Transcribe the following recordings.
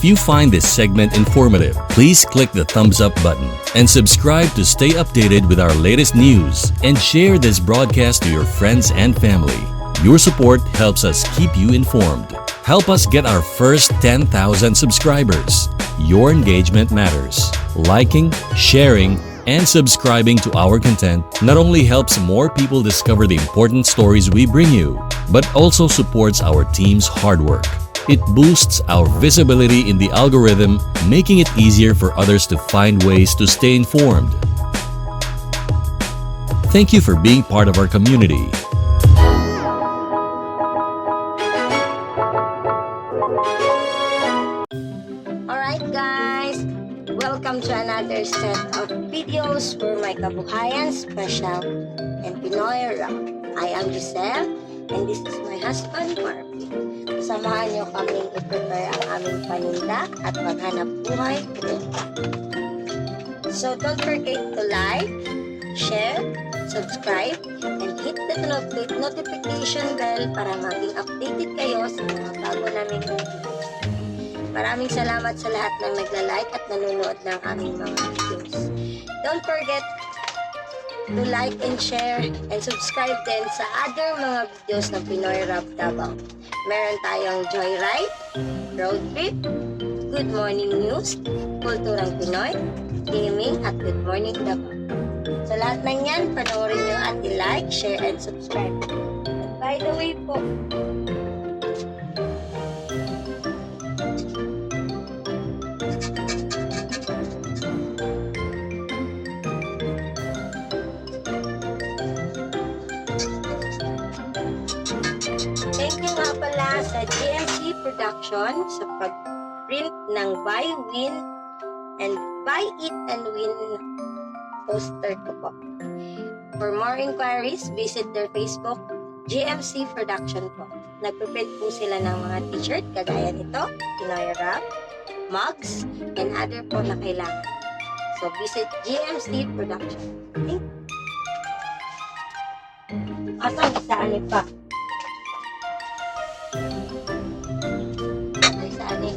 you find this segment informative, please click the thumbs up button and subscribe to stay updated with our latest news and share this broadcast to your friends and family. Your support helps us keep you informed. Help us get our first 10,000 subscribers. Your engagement matters. Liking, sharing, and subscribing to our content not only helps more people discover the important stories we bring you, but also supports our team's hard work. It boosts our visibility in the algorithm, making it easier for others to find ways to stay informed. Thank you for being part of our community. Alright guys, welcome to another set of videos for my Kabuhayan Special and Pinoy Rock. I am Giselle and this is my husband Marvin. Samahan niyo kaming i-prepare ang aming paninda at maghanap buhay today. So don't forget to like, share, subscribe, and hit the notification bell para maging updated kayo sa mga bago naming videos. Maraming salamat sa lahat ng nagla-like at nanonood ng aming mga videos. Don't forget to like and share and subscribe din sa other mga videos ng Pinoy Rap Davao. Meron tayong Joyride, Road Trip, Good Morning News, Kulturang Pinoy, Gaming, at Good Morning Davao. Sa lahat ng yan, panoorin nyo at i-like, share, and subscribe. By the way po, thank you nga pala sa GMC Production sa pag-print ng Buy Win and Buy It and Win poster ko po. For more inquiries, visit their Facebook, GMC Production po. Nagpiprint po sila ng mga t-shirt kagaya nito, Pinoy Rap, mugs, and other po na kailangan. So, visit GMC Production. Thank you. Asan saan pa? Ay, saan eh?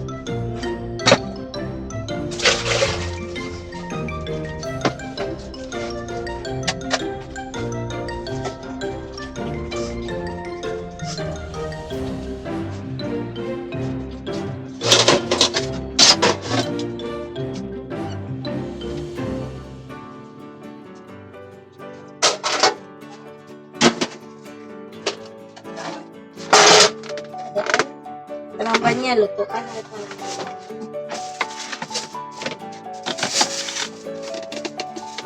Tanang ba niya? Lutuan na ito.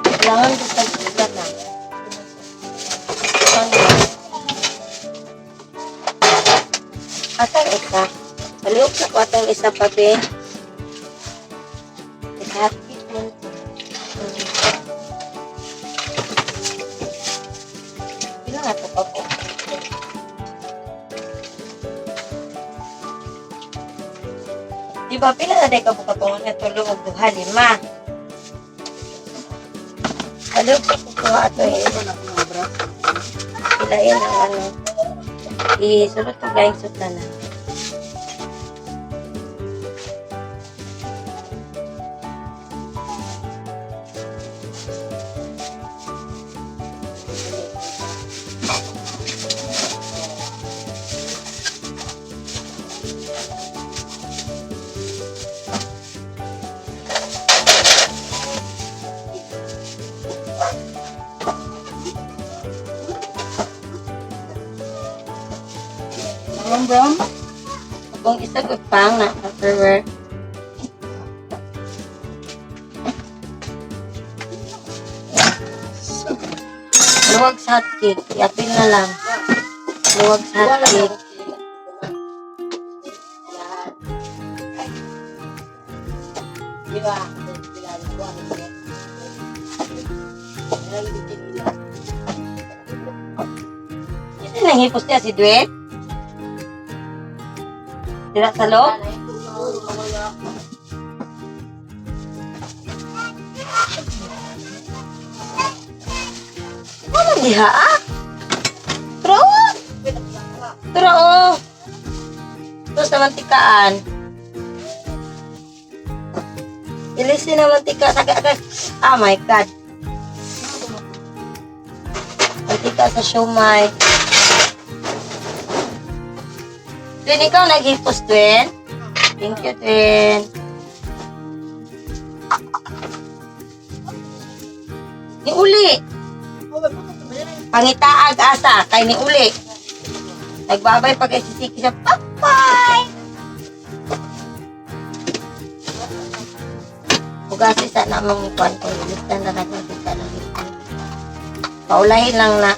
Kailangan ko pag-ulan na. Ano? Atang isa. Palihok na ko atang isa pa, be. Happy po. Pila nga ito pa po? Di ba, pila na day ka bukatungan na tulo og duha, lima. Palihok na ko kuha ato eh. Pilain ang ano. Isulot ko galing sutla na. Brom brom. Kung isa ko pang na afterwear. Luwag sa hotcake. Iapil na lang. Luwag sa hotcake. Di ba? Ito nang hipos niya si Dwayne. Dira sa loob? Ano diha ah? Tara oh! Tara oh! Ito sa mantikaan. Ilisin na mantika sa kay. Ah my God. Mantika sa siomay. Twin, ikaw naghipos, Twin? Thank you, Twin. Ni uli. Pangitaag asa kay ni uli. Nagbabay pag sisiki siya, papay! Ugasi sa namang kwan ko, lista na natin sa na Paulahin lang na.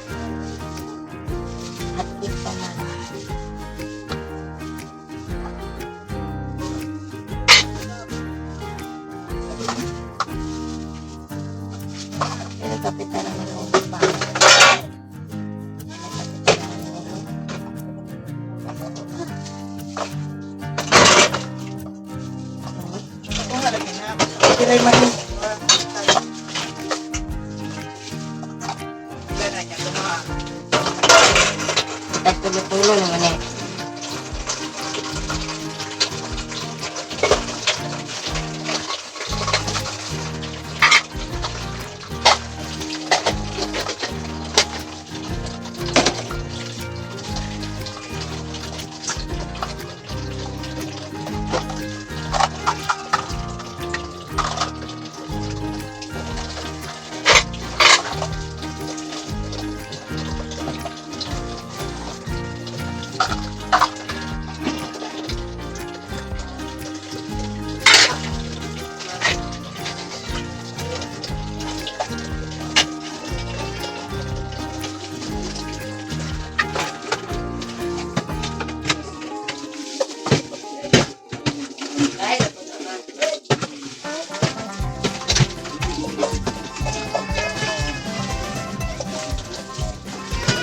At pa man. Pero kapitan naman ako pa. Sila'y man. Nagtulo-tulo naman eh.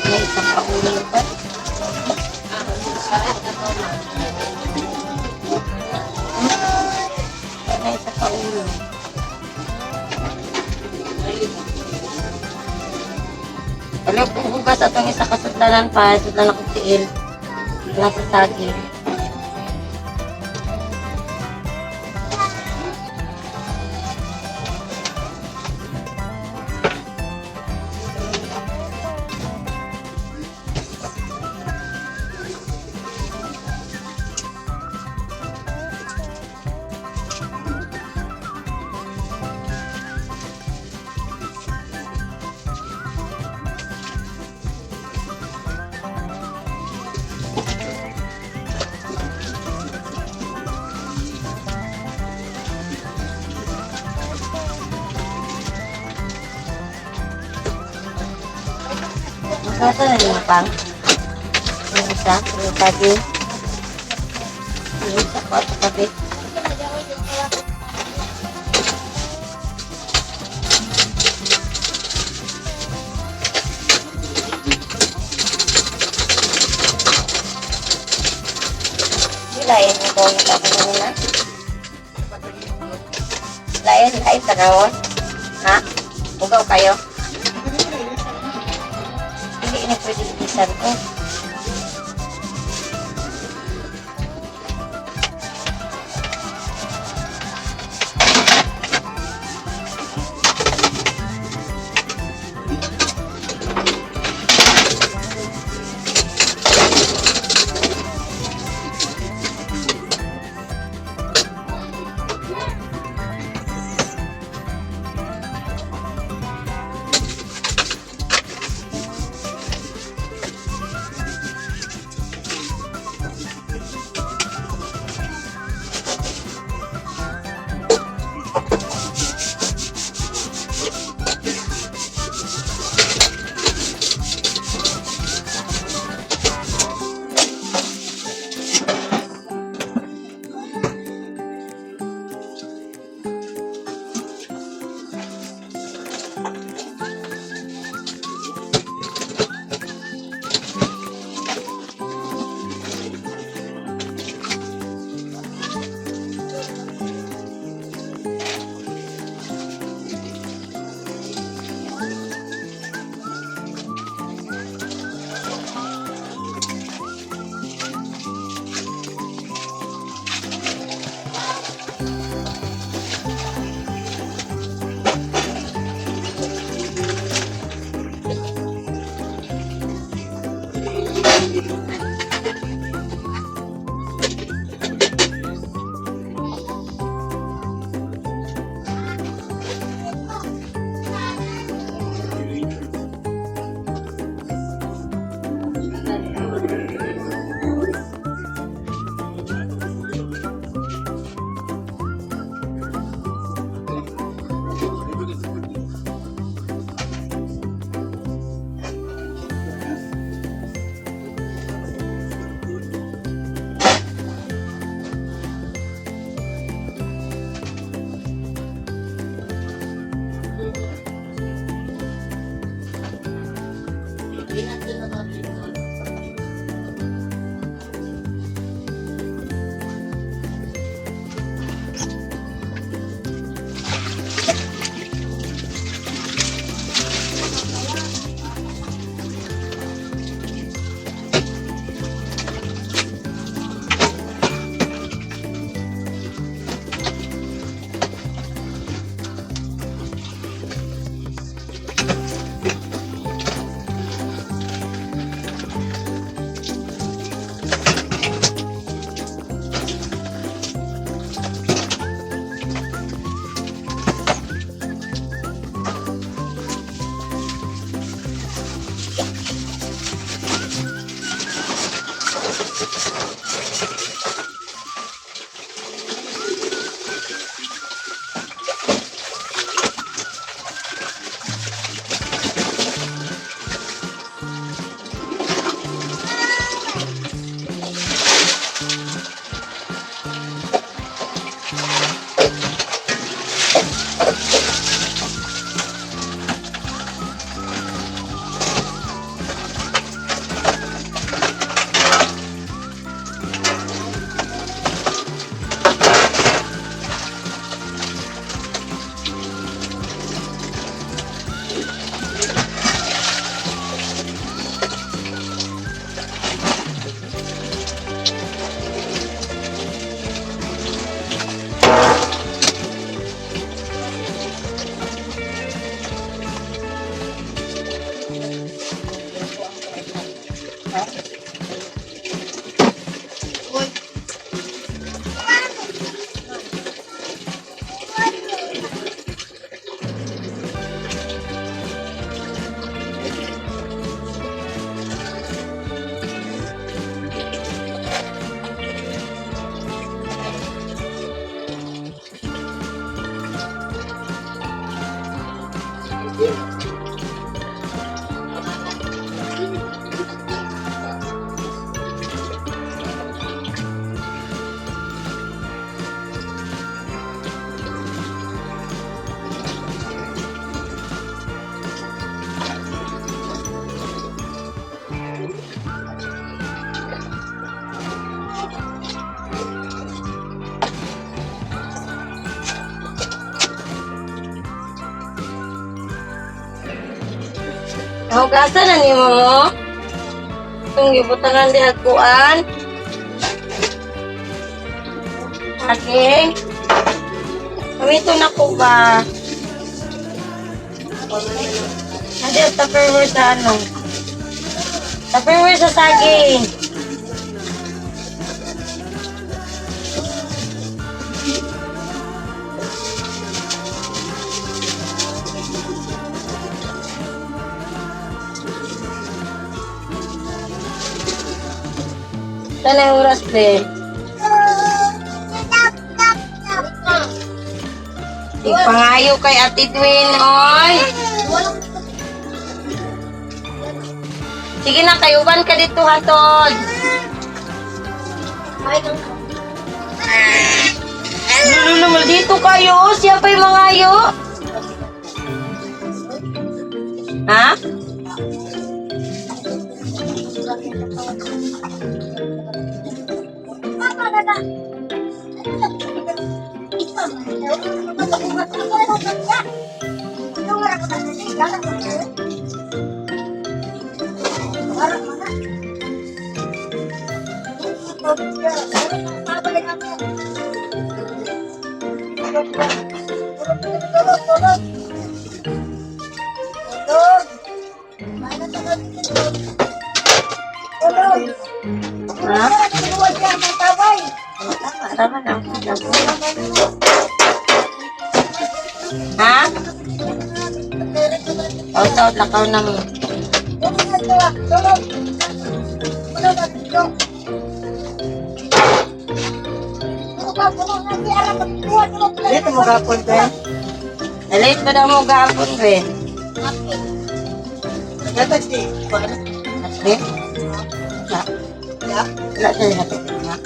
May isang paulo pa. May isa pa ulo. Ano kung hugas atong isa kasudlanan pa, sudlan ako tiil. Nasa saging. Magkasa na yung pang. Yung isa, yung saging. Yung isa ko at tabi. Lain mo ko na nila. Lain, lain, tanawon. Ha? Ugaw kayo? Hindi na pwede ibisan ko. Hugasan na nimo mo. Itong gibutangan di kuan. Okay. Kamito na ko ba? Hindi, Tupperware sa ano? Tupperware sa saging. Sana yung oras, be. Ipangayo kay Ate Twin, oy. Sige na, kayuban ka dito, hatod. Lulu naman dito kayo. Siya pa'y mangayo. Ha? Ha? Tama, tama na. Ha? Out, out, lakaw na mo. Dito mo gapon, be. Late ba daw mo gahapon, be? Gatag si. Ate? Wala. Wala siya hatid nga.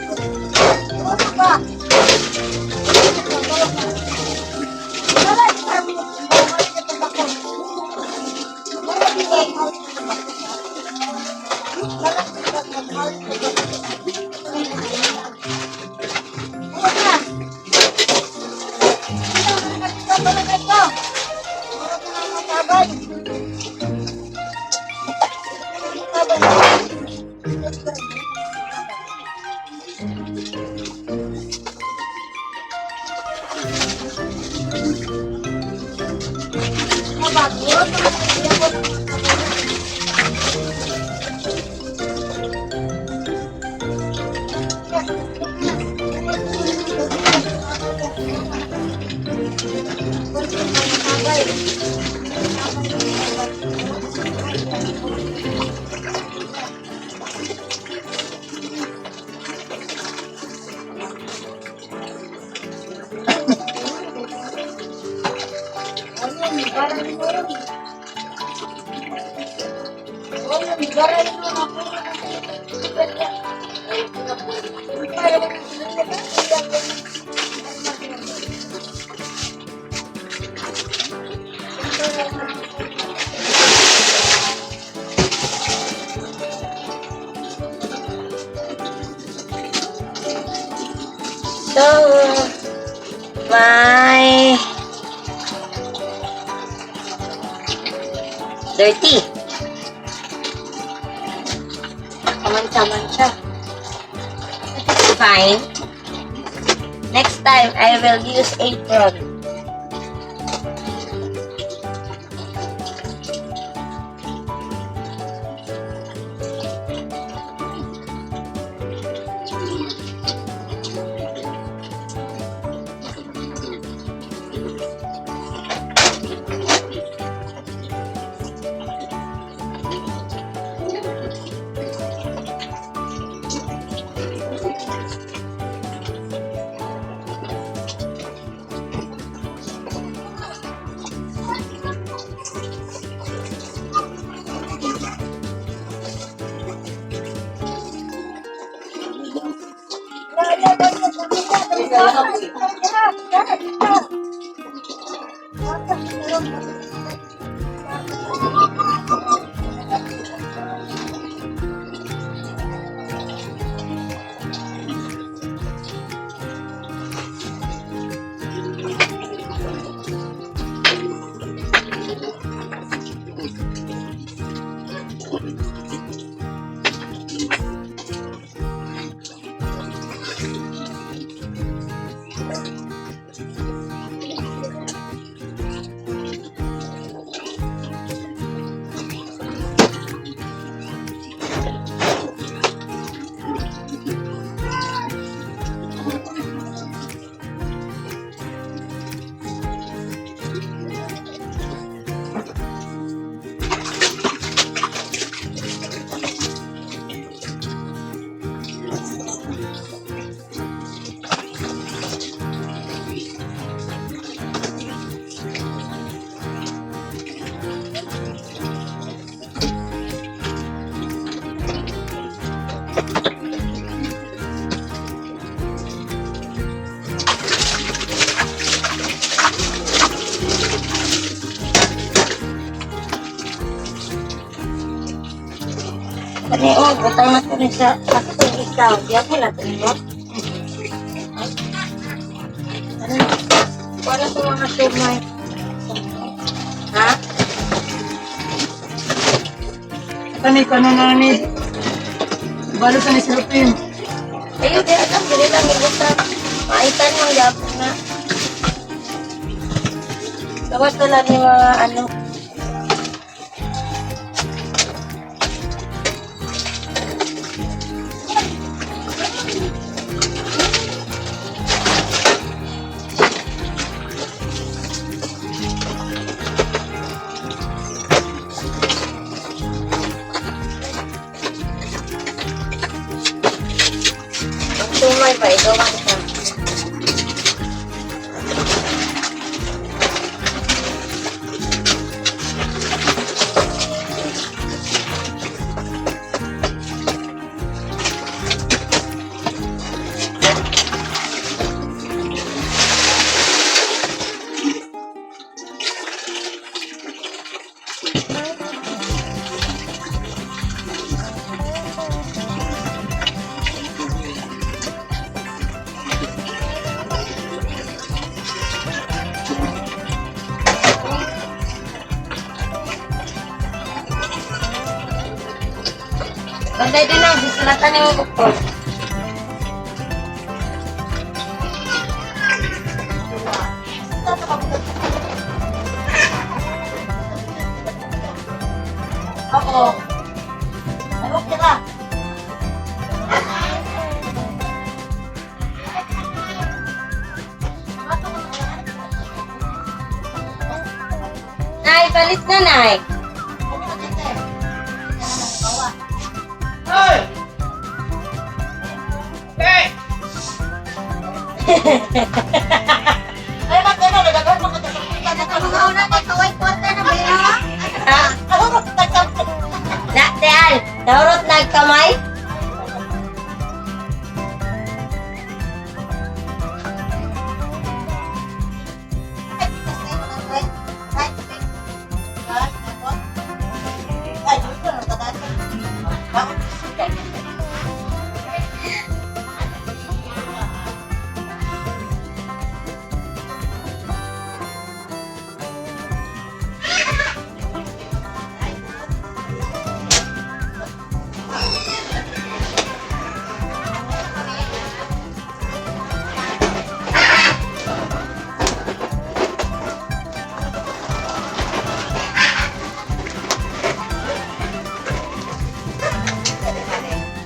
So, my dirty. Kamancha-mancha. It's fine. Next time, I will use apron. Kani oh, butang na ko ni sa akong ikaw. Di ako na to. Ano? Para sa mga sumay. Ha? Kani kanon na ni. Balo sa ni Silupin. Ayun, di alam, dili lang ibutang. Maitan mo yapon na. Gawas na lang yung mga ano. Ang sumay ba, igawas na. Bantay din lang, sisulatan ni mo bukol. Ako. Ay, okay ka. Nay, palit na, Nay. Hey! Hey! Ay, ba't ano? Nagagawa mo ka sa Mga na kaway kwarta na ba yun? Ha? Ako, magtatampo. Na, Teal, nahurot na ang kamay?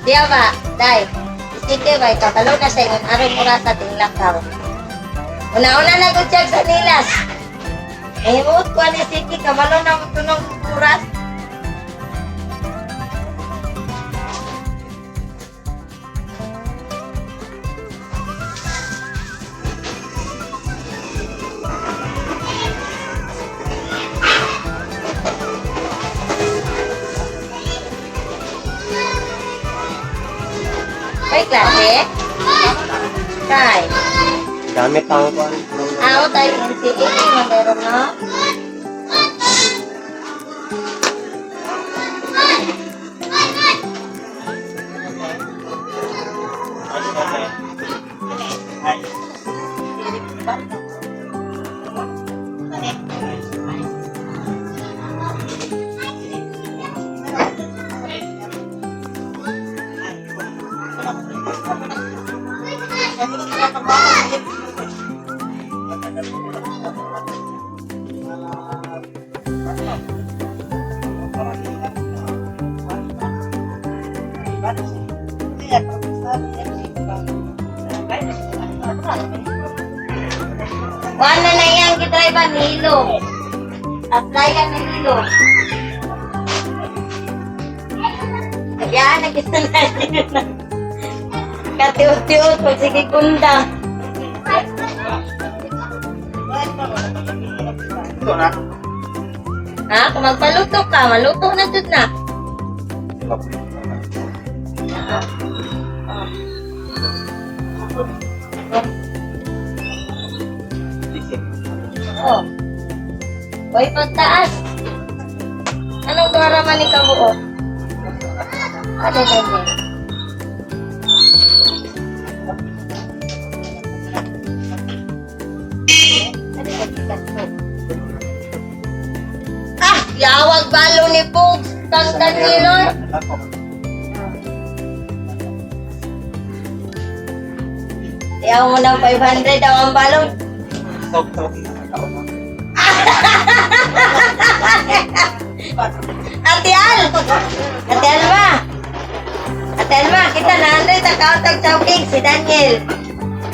Diya ba, Day? Isike ba, ikakalaw na sa ingon aron oras sa tinglakaw. Una-una na ko sa nilas. Nahimuot ko ni Siki, kabalo na mo tunong oras. May klase? Kay. Gamit ang kuan. Ako tayo NCAA, meron na. Wala na yan, gidriver ni Hilo. Applyan ni Hilo. Kaya, nagkita na. Katiot-tiot, pag sige kunda. Ito na. Ha? Kung magpaluto ka, maluto na jud na. Oh. Hoy, pagtaas. Anong dora man ni kabuo? Ano na niya? Ah! Yawag balo ni Pogs! Tangtan ni Lord! Yaw mo ng 500 daw ang balon. Ate Al! Ate Alma! Ate Alma, kita na andoy ta kautag chowking si Daniel.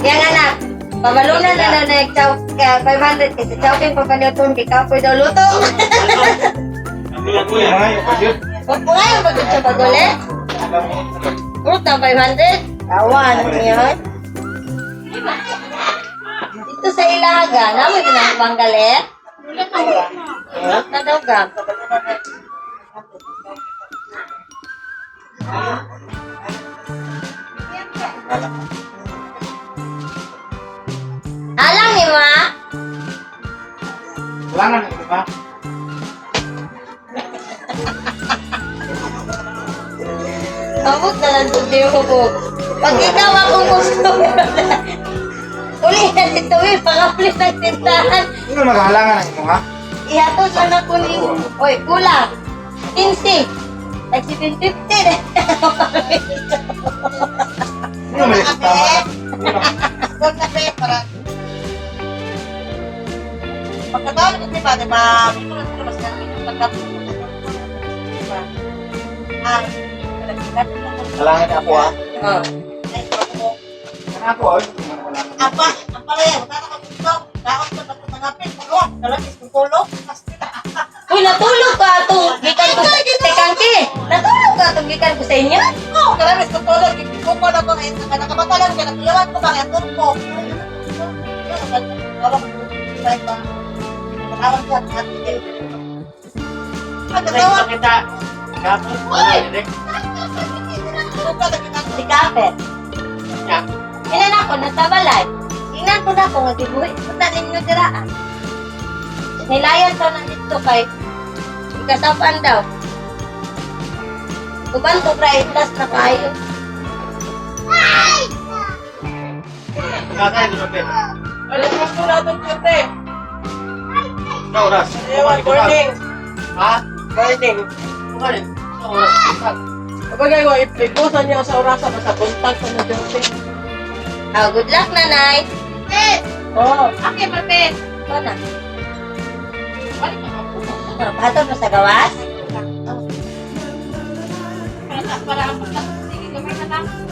Yang anak, pamalunan na na na chow, 500 kasi chowking papanutong di kapoy daw luto. Huwag po ngayon pagod siya paguli. Puro na 500. Tawa, ano yun? Dito sa Ilaga, namin pinapanggalit. Na daw ga. Alang ni ma. Wala na di ba? Abot na lang tubig ko. Pag ikaw akong gusto. Uli na dito eh, pakapli ng tindahan. Ano maghalangan ang imo ha? Ihatod na na ko ni... Oy, kulang. 15. Tag 750 na. Ano may tama? Huwag na pe, para... Pagkatawag ko, di ba, di ba, Halangan ako ha. Oh. Ako ay Apa, ang palaya, wala na kami Daot na pagkatanapin, tulog, nalagis kong tulog, Uy, natulog ka atong gikan ko. Tekangki, natulog ka atong gikan ko sa inyo? Oo, kalamis kong tulog, ikuko na ko, eh, nakabata lang, kaya nakuyawan ko ba, kaya tulog ko. Pagkatawag, kita. Si Kapet. Inan ako, nasa balay. Inan ko na ako, nga gibuhi. Punta ninyo diraan. Nilayan sa na dito kay ikasapan daw. Uban ko kay last na kayo. Kakay do pe. Alam mo po natin kate. Sa oras. Ewan, morning. Ha? Morning. Bukan. Sa oras. Kapag ko, ipusan niya sa orasa, basta buntag sa na Diyos. Ah, good luck, nanay. Oh. Okay, Marpe. Ito na. Pahatol mo sa gawas?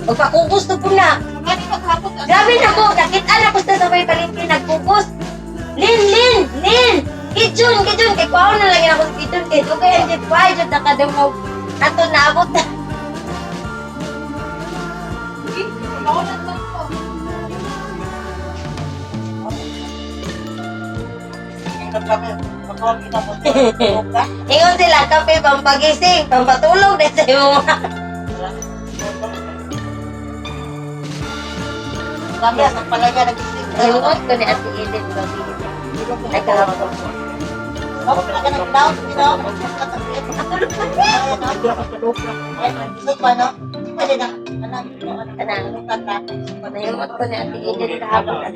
Magpakugos na po na. Grabe na ko, nakita na ko sa sabay palengke nagkugos. Lin, Lin, Lin! Kijun, Kijun, kay kuha na lang yun ako sa Kijun, kay dugay ang jeep, why, jud nakadungog. Ato naabot na. Ingon sila, kape, pampagising, pampatulog na sa imo. Dami, ang palaya, nag Nahimot ko ni Ate Eden gabi. Ay, kahapon. Ako pala ka ng down, you know? So, paano? Pwede na. Kanang nahimot ko ni Ate Eden kahapon at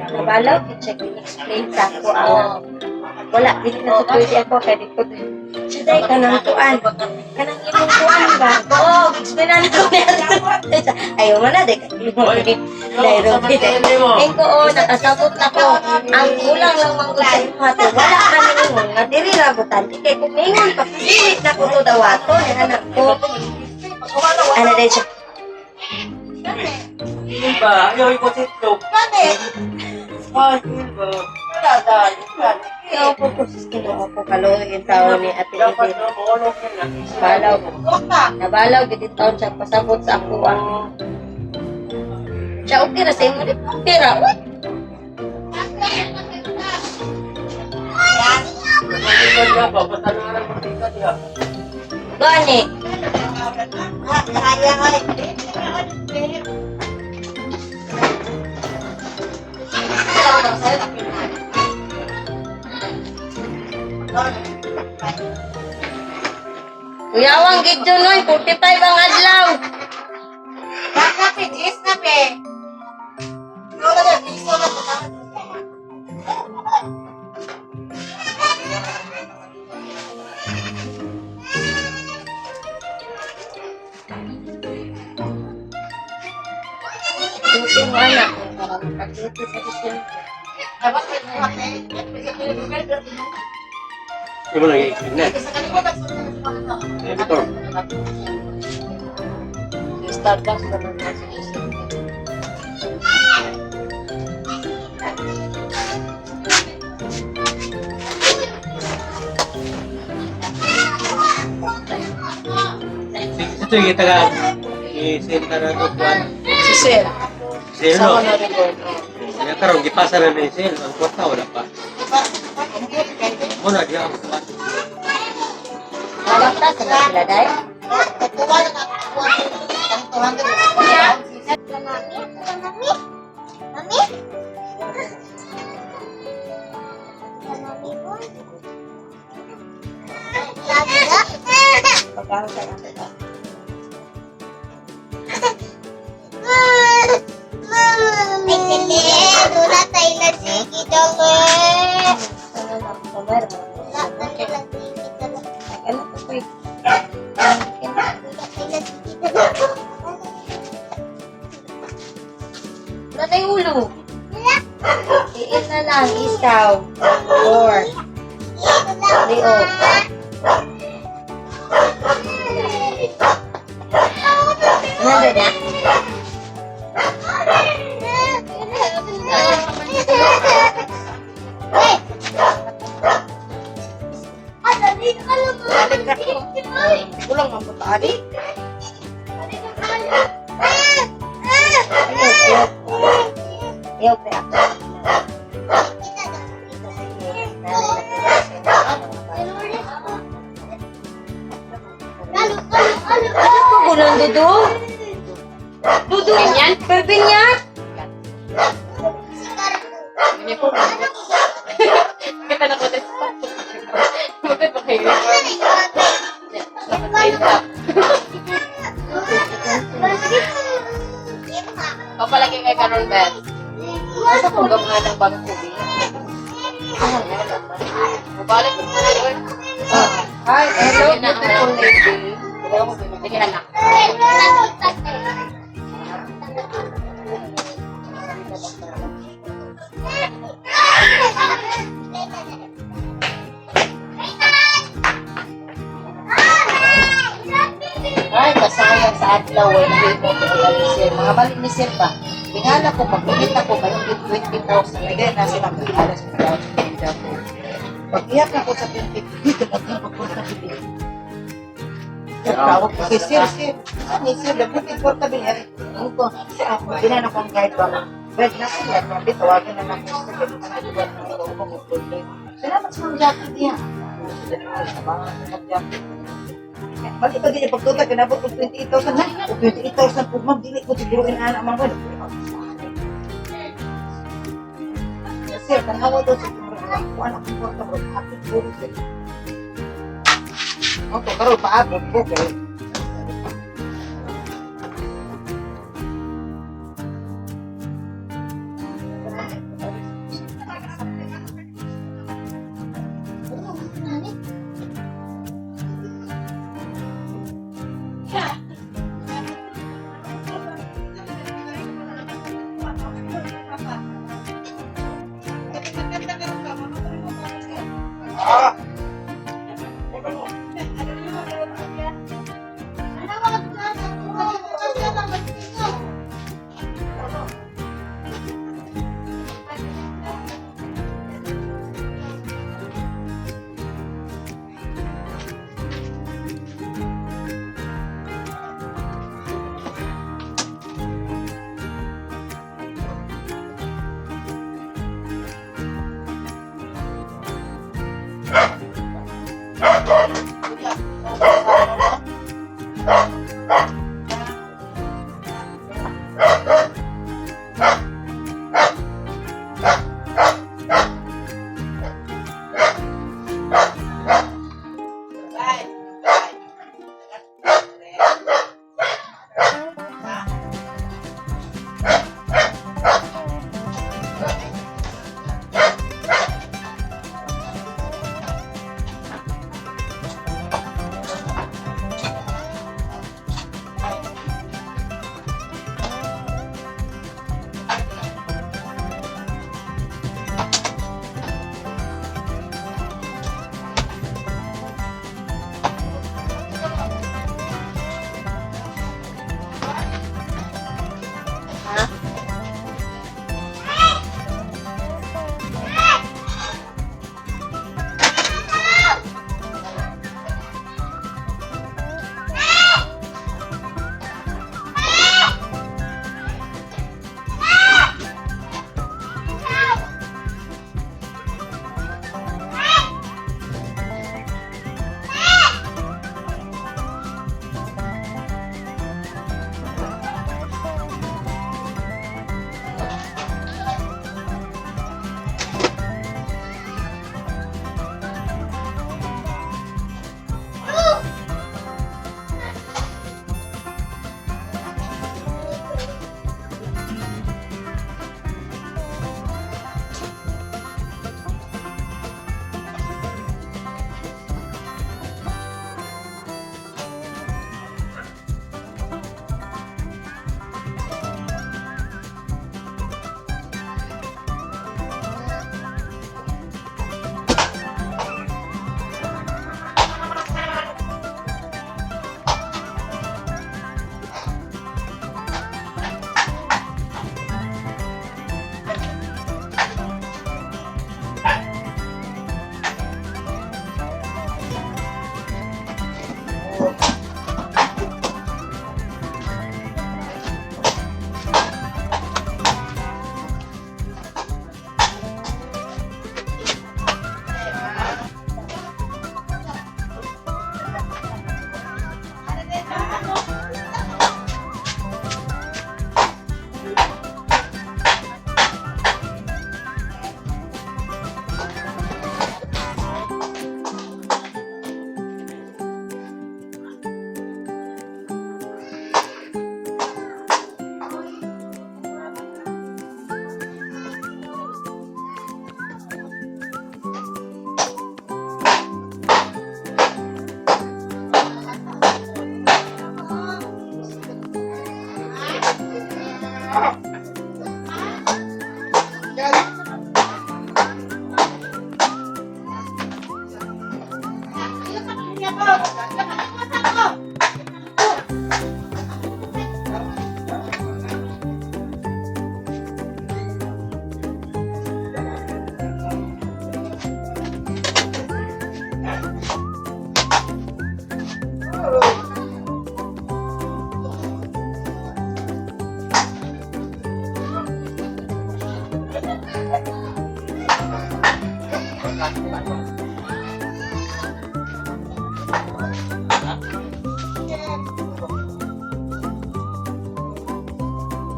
nabalaw ko check explain sa ako ang wala dili na ko pwede ako kay di ko siya day kanang tuan kanang imong tuan ba, oo, explain na ko ni Ate. Ayaw man na day kay dai ro. Ko oh, nakasabot na ko ang kulang lang man gud sa imo ato, wala ka ningon nga diri ra butan kay kung ningon pa dili na ko to dawato ni anak ko ana day siya. Ba, ayaw yung itlog. Gani. Ah, ba? Wala, dali. Ikaw po ko sus, Ginoo ko, kaluoy yung tao ni Ate Dapat Eden. na, maulog na lang. Balaw. Huwag ka. Nabalaw gid yung taon siya pasabot sa ako ah. Siya okay ra sa imo di okay ra. Uy, Maliban ka ba? Basta na lang magtika diha. gani. Kaya nga eh. Kuyawang gid yun oy, 45 ang adlaw. Baka pijis na be. Wala na, piso na to. Duty mo anak para makaduty sa Disyembre. Dapat may buhat eh. Di mo nang i-explain na. Sa kanila, nagsunod Eh, Victor. Starbucks naman na sa Disyembre. Ito yung taga i-send ka na ito kuan. Si Sir. Sale Sa no. na record. Kaya karon gipasa na ni sale ang kwarta wala pa. Mo na diha ang kuan. Nagakta sa na sila day. Kukuha na na kukuha ng 200. Mami, mami. Mami po. Pagkaon sa ako. Ay, kili. Wala tayo na sige daw eh. Ano lang, kamera. Wala tayo na sige daw. Ano to ko? Wala tayo na sige daw. Wala tayong ulo. Iin na lang, isaw. Four. Leo. Ano na? Kulang ang putaani. Ayaw, ayaw. Ayaw, pre ako. Ano po gulang, Dudu? Dudu! Ganyan? Perbinyat? Kita na ko tayo. Bakit ba kayo? Papalagi kay Karon Beth. Asa kong gamhan ang bagong kubi? Mabalik ko na yun. Hi, hello, beautiful lady. Sige anak. Ay, kasayang sa adlaw ay nahimo ko ang sir. Mga balik ni sir ba? Tingala ko, pag-umit ako, mayroong 20,000. Ay, ganyan na sila mag-alas ko daw sa tinda ko. Pag iyak ako sa 20, dito na ako magpunta bili. Tawag ko kay sir, sir. Ano sir, dapat yung bili. Ano ko, sir, ako, ginano kong guide ba? Guide na sila, grabe, tawagan na lang ko sa ganito na lugar na ito ko mag-order. Salamat sa mga jacket niya. Salamat jacket. Balik pa din yung pagtuta, kinabot ko 28,000 na. O 28,000 po, ma'am, dili ko siguro inana, ma'am. Sir, tanawa daw sa kuan akong kwarta bro. Akong puro sir. Okay, karon paabot ko kay.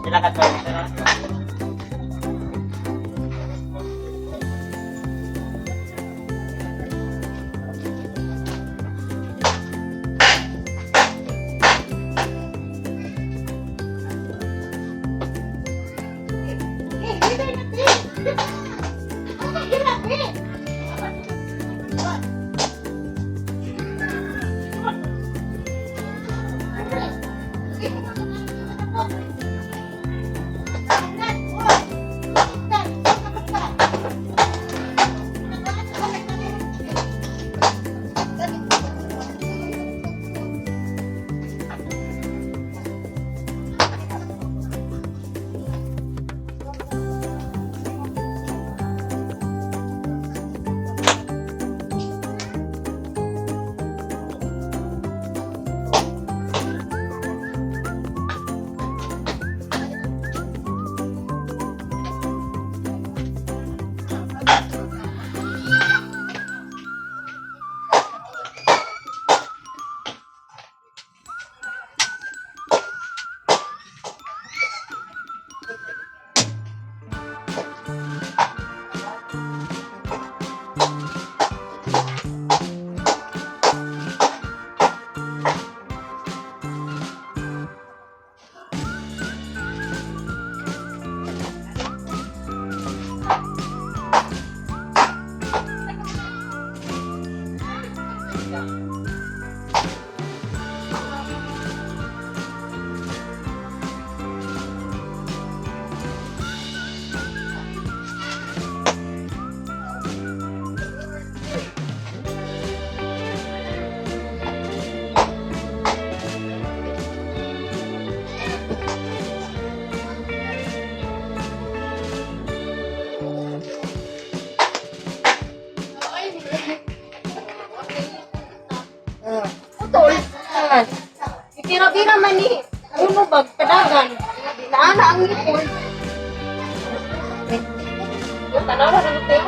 Sila ka to. Okay naman ni. Ano ba? Padagan. Naana ang ngipon. Tanaw na naman tayo.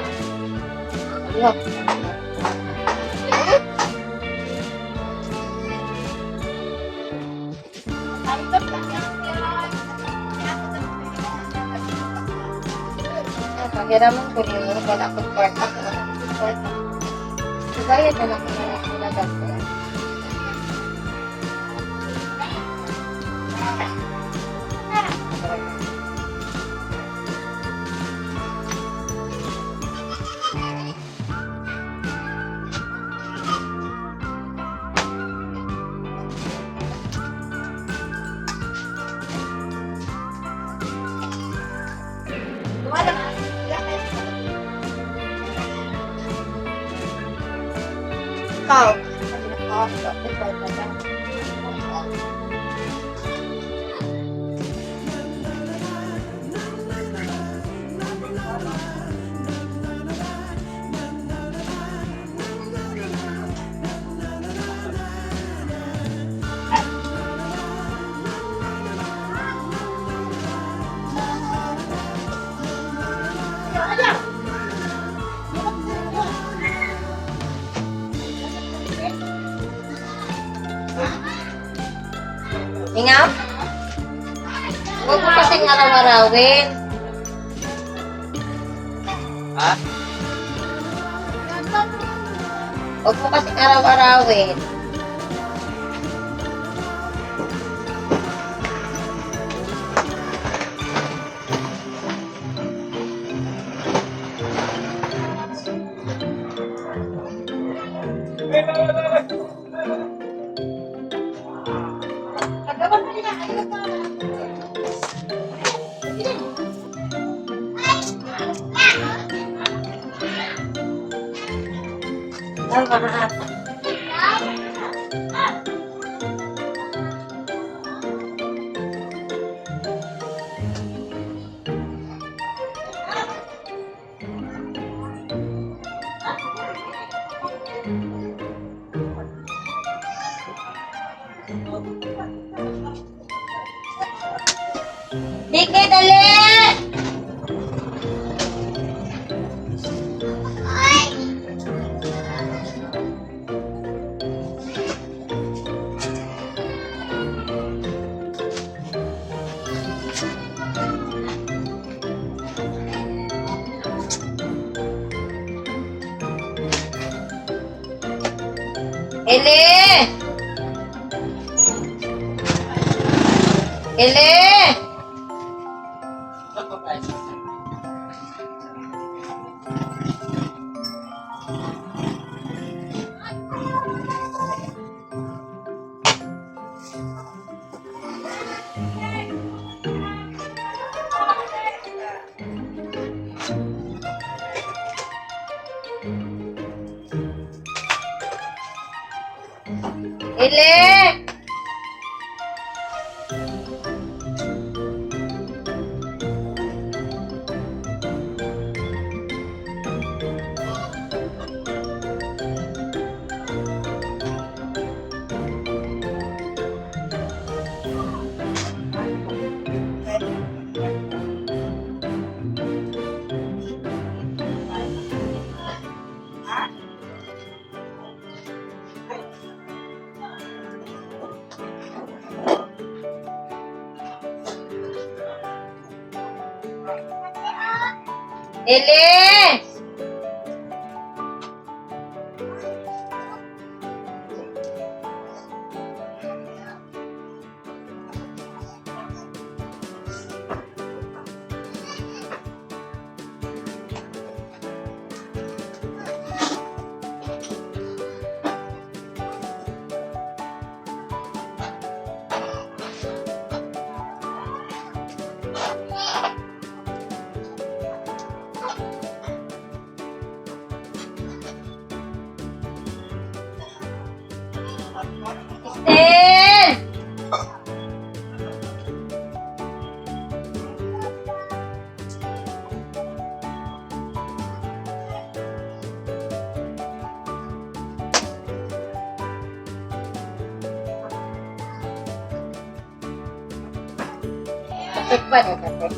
Pahiraman ko niyo, wala akong kwarta. Wala akong kwarta. Kagaya na lang ko na sila dati. Ikaw. Ingaw? Huwag mo kasing araw-arawin. Ha? Huwag mo kasing araw-arawin. Tama. Dike, dali! Ele! Ele! Ele! Ele! Estel! Tikba na dati.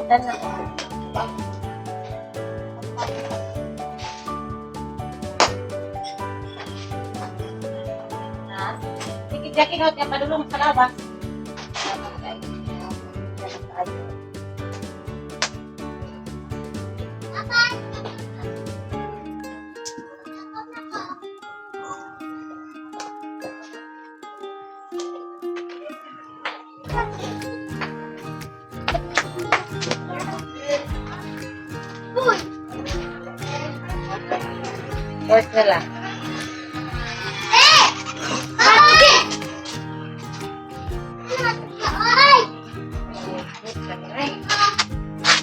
Tanaw. Ha? Sige, Jackie, no, kaya padulong sa labas. Work na lang.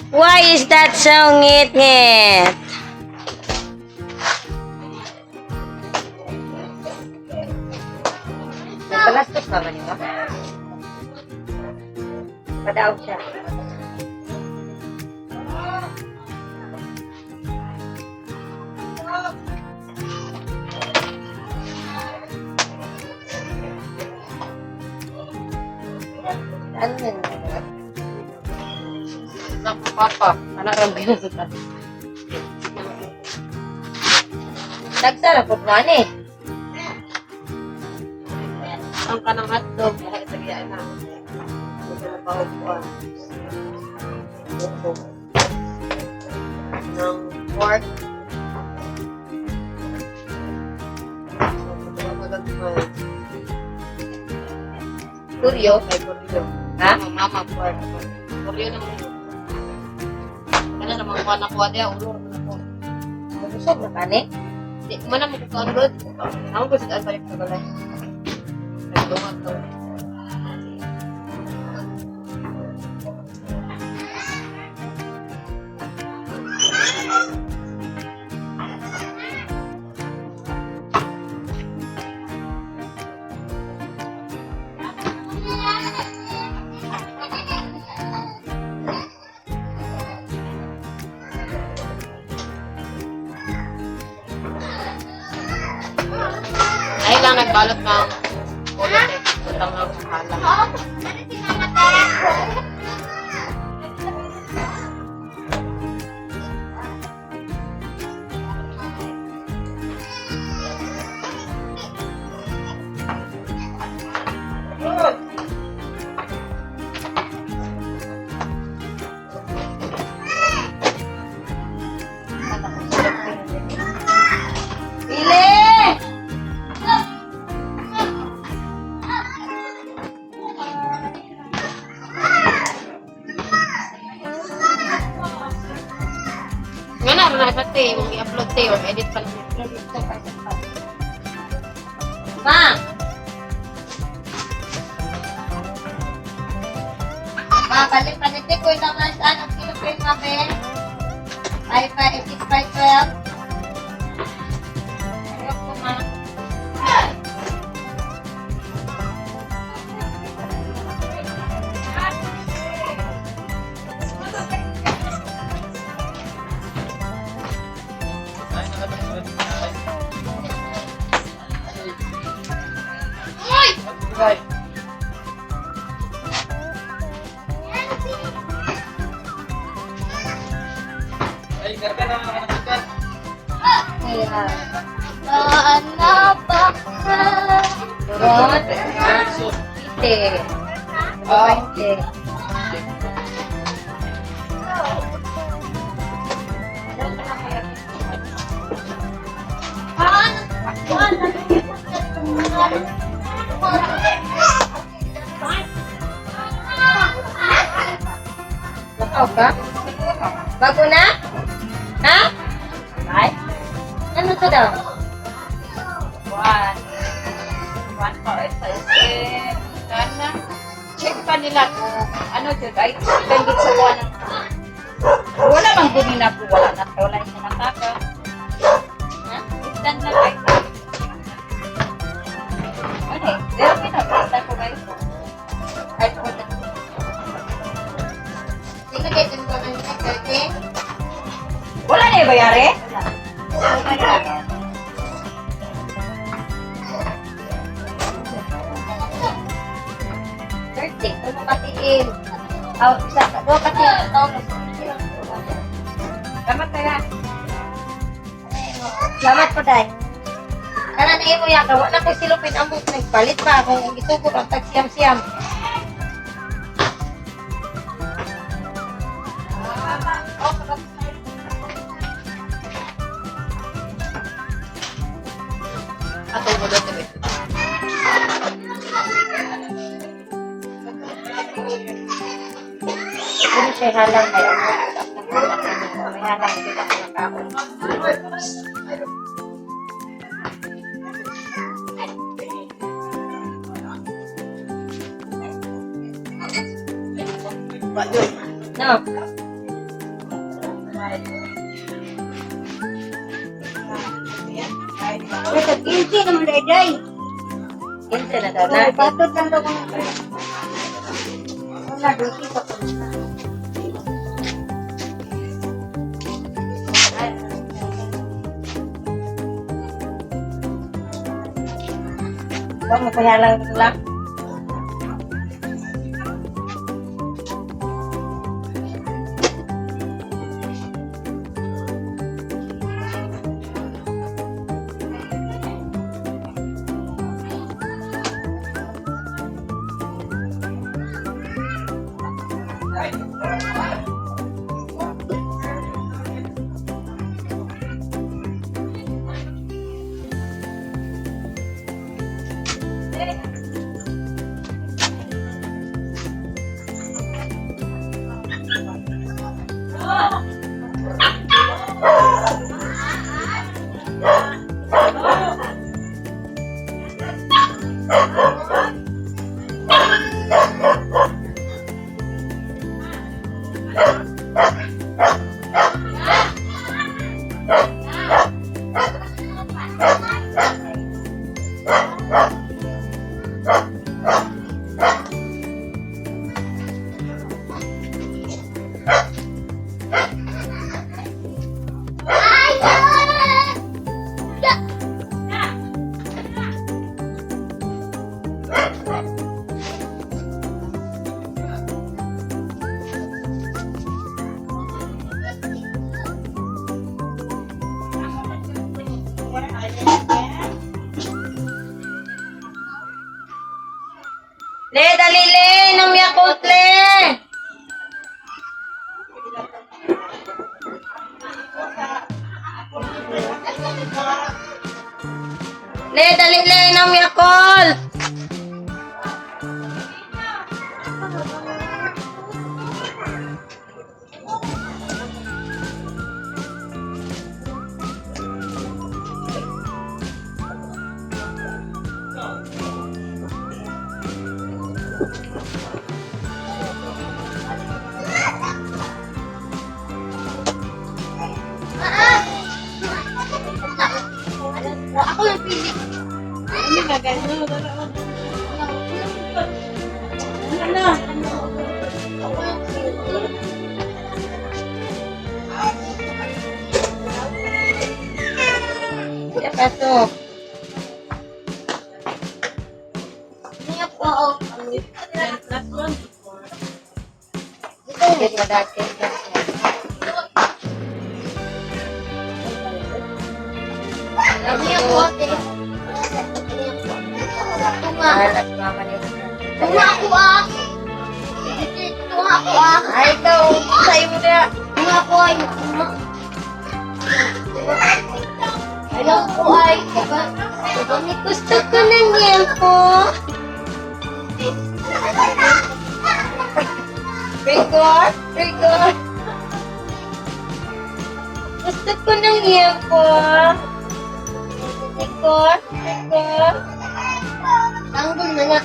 Why is that so ngit-ngit? Napalastos naman yun, ah. Padaog siya. Ano yun? Naku, Papa. Anak ram ginasutan. Tagsara po na eh. Ang kanang hotdog, lahat sa giyaan na. Hindi na paupuan. Buko. Ng pork. Kuryo. Ay, kuryo. Ha? Mama, pork. Kuryo naman yun. Kana naman kuha na kuha diya, ulo naman ako. Mabusog na kani? Di, mana mo kukuha road. Ako ko sa balik sa balay. Nagdungan to. Ay lang nagbalot ng ulo eh. Utang ng hala. Pili! Nga na, rin na te, yung i-upload te or edit pa lang. Ma! Ma, balik panitik ko yung naman sa anong kilo pa yung mabe. 5, 5, 6, 5, 12. Ano ko, ma? Ay, karga na mga kanagkan. Ano ba? Turon. So, Ite. Ite. Nakaw ka? Bago na? Ha? Ay? Ano to daw? One. One pa sa SM. Kana. Check pa nila kung ano jud ay depende sa kuha ng wala bang guni na po wala na wala siya nakaka. Ha? Stand lang ay. Ano eh? Pero pinag ko guys. Ay, puta. Sino kayo ko ng 30? Wala na yung bayari? Wala. 30. tiil. Aw, isa ka. Duha ka tiil. Salamat kaya. Salamat po, day. Kana na imo yaka, wala ko silupin ang book. Nagpalit pa akong gisugod ang tag siyam-siyam. Ato mo doon diba? Hindi siya halang kay ang may halang dito ako nakaon. No. Basta 15 naman day day. 15 na daw na. Patod lang daw kung wala duty pa ko. Huwag mo pahalang lang. Le, dali le! Nang Yakult le! Le, dali le! Nang Yakult! Ako yung pili. Ano ba ganun? Ano na? Ako yung pili. Sige, pasok. Niya po ako. 10 plus 1. Sige, madati. Niya po ate. Tunga. Mahal at mama niyo. Tunga ako ah. Tunga ako ah. Ay, ikaw. Sa imo na. Tunga ako ay. Tunga. Ayaw ko ay. Gusto ko ng yempo. Rigor, rigor. Gusto ko ng yempo. Rigor, rigor. Tanggol na na.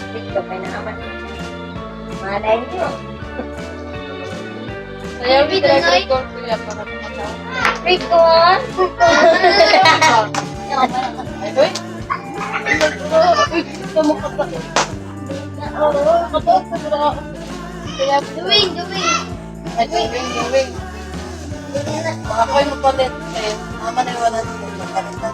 Dito, may naaman. Malay niyo. Sayaw ni Driver Kuya para kumatawa. Rigor. Ay, uy. Doing, doing. Ay, doing, doing. Ako'y mapalit. Eh, mama na wala na mapalitan.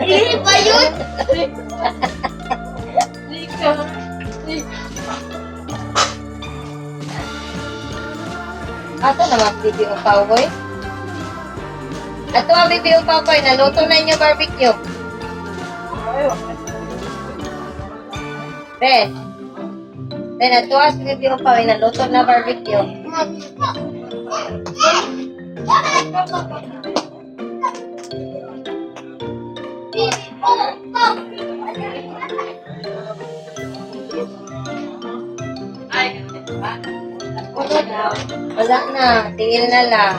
Hindi ba yun? Ato naman, Bibi o Cowboy. Ato ang Bibi o Cowboy, naluto na inyo barbecue. Ben. Ben, ato ang si Bibi o Cowboy, naluto na barbecue. Wala na, tingin na lang.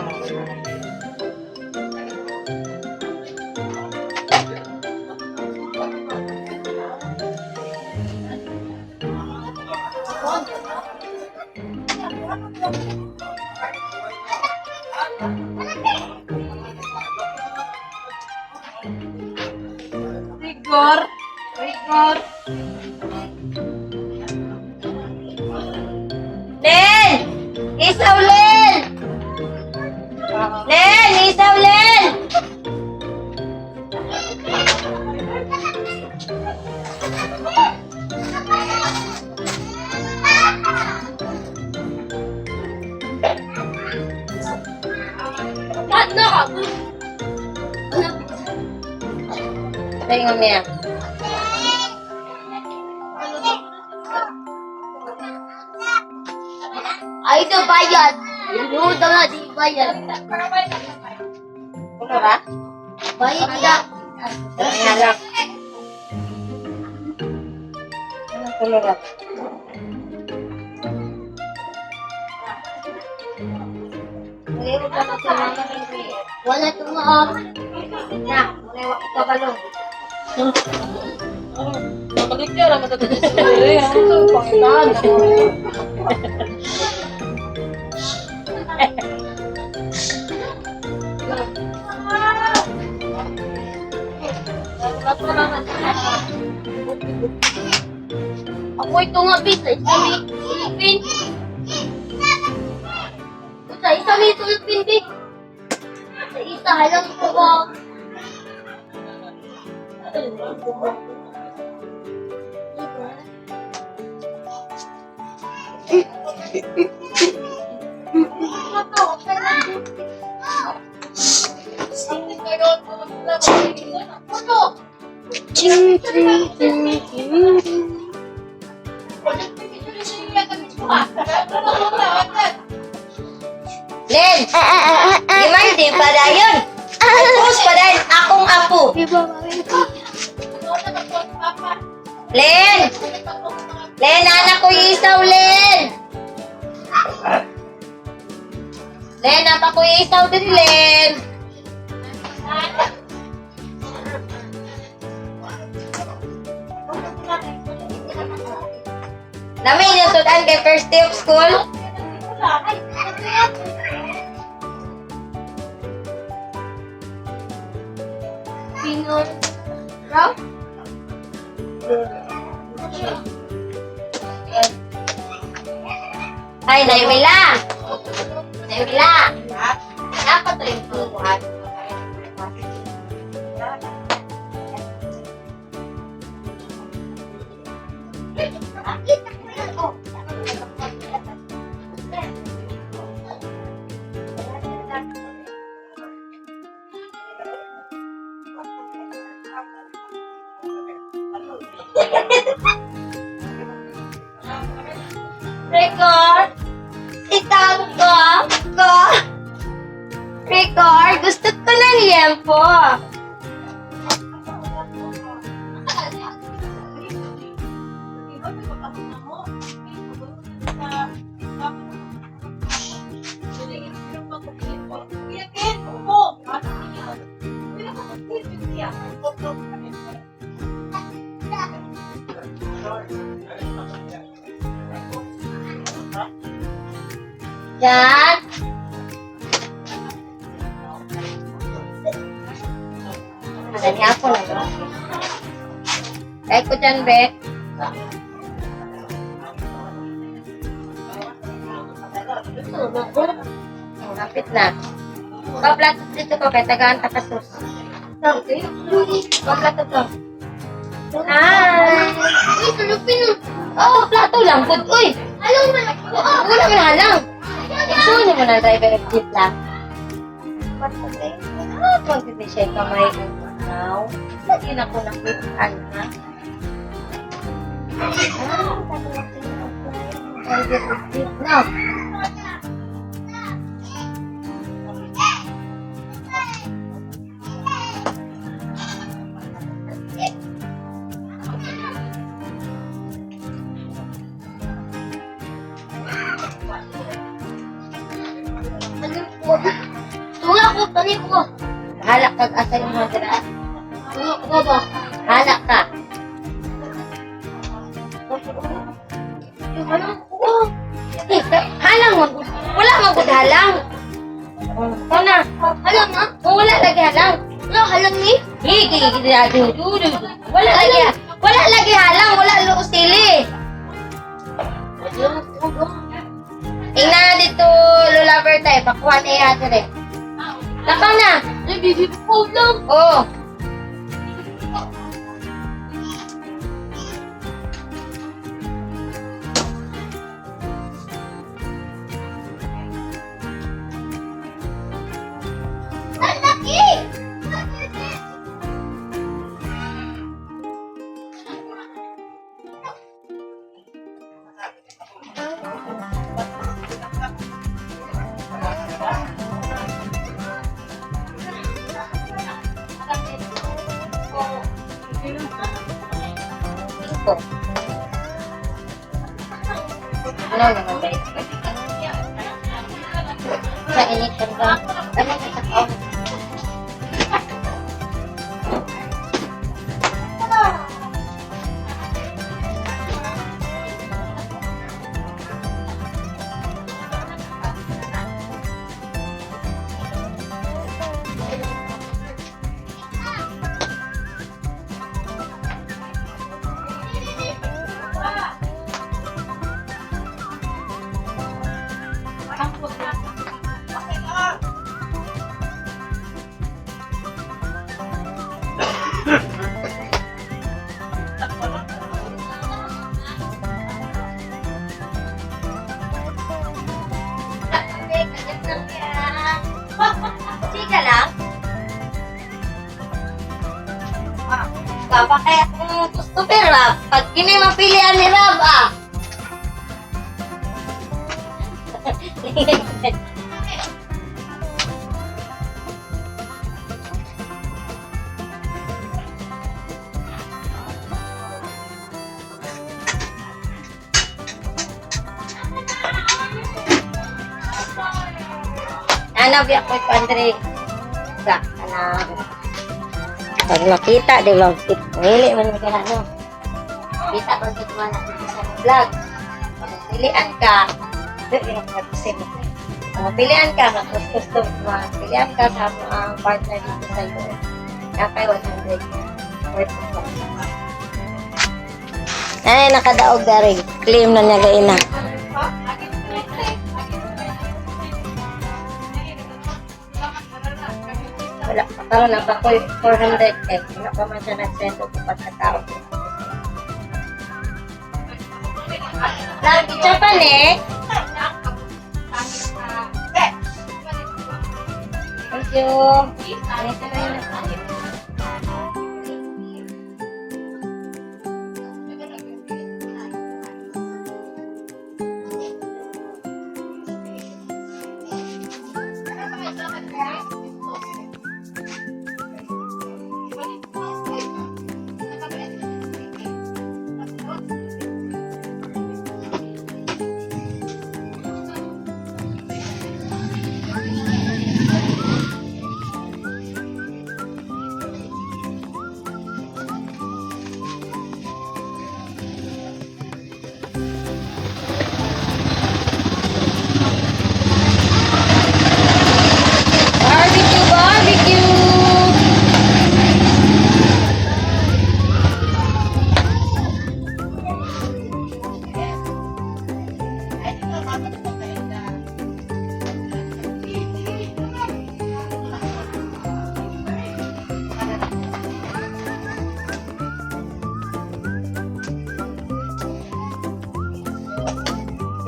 Rigor. Rigor. Len! Isaw, Len! Len! Isaw, Len! Tayo nga Ay, ito bayad. Luto na, di bayad. Ano ba? Bayad na. Nangalak. Anong kulurap? Wala tumaam. Na, muna wa ko balong. Balik niya, wala matatuloy sa uri. Ito, pangitan. Ako ito nga, bis. Sa isa may tulpin. Sa isa may tulpin, bi. Sa isa, halang ko ba? Ching, ching, ching, ching. Len! Gimandi pa dayon! Tapos pa dayon akong apo. Len! Len, anak ko isaw, Len! Len, apa ko isaw din, Len! Nami inyong sudan kay first day of school? Pinor. Raw? Ay, Naimila! Naimila! Dapat rin turuan. Record! Itang ko! Ko! Record! Gusto ko ng liyempo! Yan! Gihapon na, no? Kaya ko dyan, be. Oh, Kapit na. Paplato dito ko kay tagaan ta kasus. Paplato to. Hi! Uy, tulupin mo. Oh, plato lang. Good. Uy! Ayaw mo na. Wala mo na lang. Isunin mo na driver of jeep lang. Ah, pag siya kamay ko now. Lagi na ko nakitaan, ha? Ah, driver of jeep. No. Ano po? Tunga ko, tani ko. Bahala kag asa yung mga dira. Tunga ko ba? Bahala ka. Yung ano ko? Eh, halang mo. Wala man gud halang. Ikaw na. Halang ha? Oh, wala lagi halang. Wala halang ni? Higi, du, du, du. Wala lagi, wala lagi halang, wala luo sili. Ina dito, Lola Berta, eh, pakuha na iya dire. Lakaw na. Ay, baby ko lang. Oh. Ang laki! Cinco. Ano naman ba ito? Sa init ka ba? Ano ka sa kaon? Sige lang. Baka kaya kung gusto pero ah, pag kini mapilian ni Rob ah. Ano biya ko Andre? Sa kanang pag makita di ba pili man ka ano. Kita pag gitwa na dito sa vlog. Pag pilian ka, di na ka kasi. Pag mapilian ka, gusto mapilian ka sa ang partner dito sa iyo. Nakay 100 worth of money. Ay, nakadaog dari. Claim na niya gaina. Wala pa karon na pa ko 400 eh. Wala pa man siya nag-send og upat ka tao. Lang picture pa ni. Thank you. Ito na yun.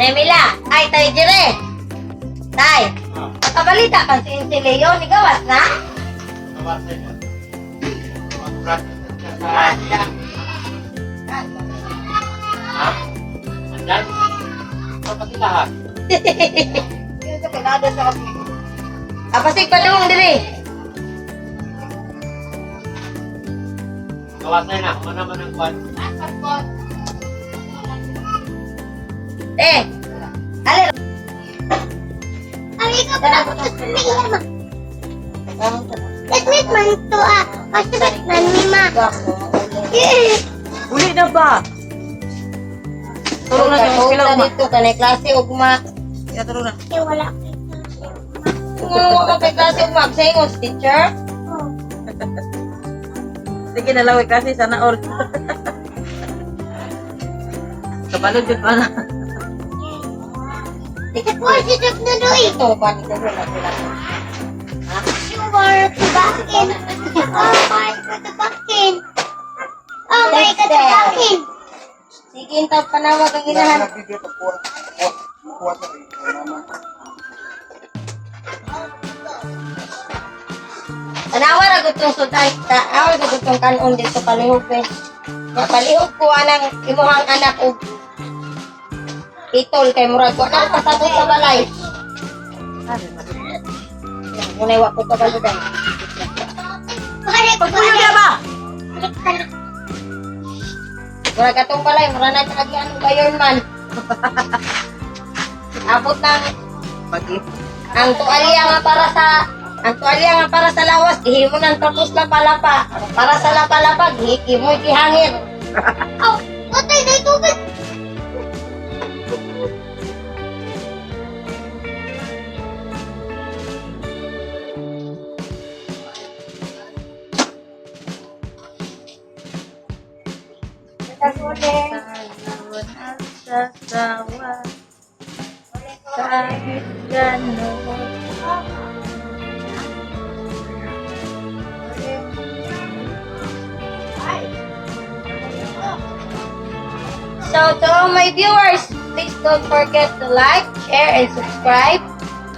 Nemila, ay tay dire. Tay, nakabalita kan si Insi Leo, ni gawas na? Apasig pa naman dire. Kawasan na, kung naman ang kwan. Eh, alin? Abi ko pa ako ma. Classmate man to ah. Classmate man ni ma. Uli na ba? Turo na siya, Turo ugma. dito, kanay klase ugma. Ya, turo na. Eh, wala. Kung wala kay klase ugma, sa ingon teacher. Oh. Sige na lang, kasi sana all. Kabalod yun pa na. Wala si Jack na doy. Ito, ba nito wala wala. Sure, bakin. Oh my God, bakin. Oh my God, bakin. Sige, intaw panawag ang inahan. Tanawa ra gud tong sudan, tanawa ra gud tong kanon dito palihog eh. Nga palihog ko anang imuhang anak og itol kay murag wa na pasabot sa balay. Munay wa ko kabalo dai. Balik, Pagpuyo na ba? balik. Murag atong balay mura na kaagian og Iron Man. Abot ng Pagi. ang tuwalya nga para sa lawas gihimo nang tapos lapa-lapa. Para sa lapa-lapa gihimo gihangin. Oh, patay na tubig. Sasawa kahit gano'n. So to all my viewers, please don't forget to like, share, and subscribe,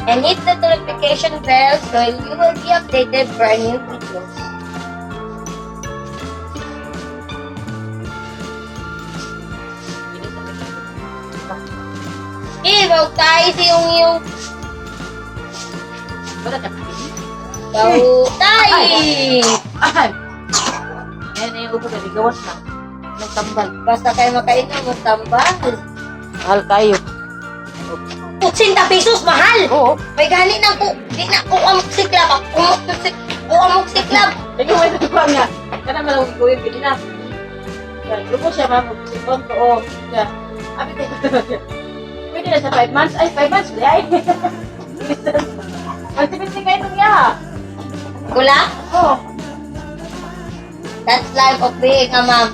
and hit the notification bell so you will be updated for our new videos. Eh, wag tayo si yung yung Wala ka. Baw tayo! Ay! Ngayon na yung upo ka, gawas na. Nagtambal. Basta kayo makainom, magtambal. Mahal kayo. 80 pesos, mahal! Oo. May gani na ko, di na ko amok siklab, ko amok siklab. Sige, may tutuwa nga. Kana man lang gawin, pwede na. Grupo siya, ma'am. Sipon ko, oh. Siya. Abi, pwede na sa 5 months. Ay, 5 months, ay. Magtipid kayo itong yaha. Kula? Oo. That's life of being a mom.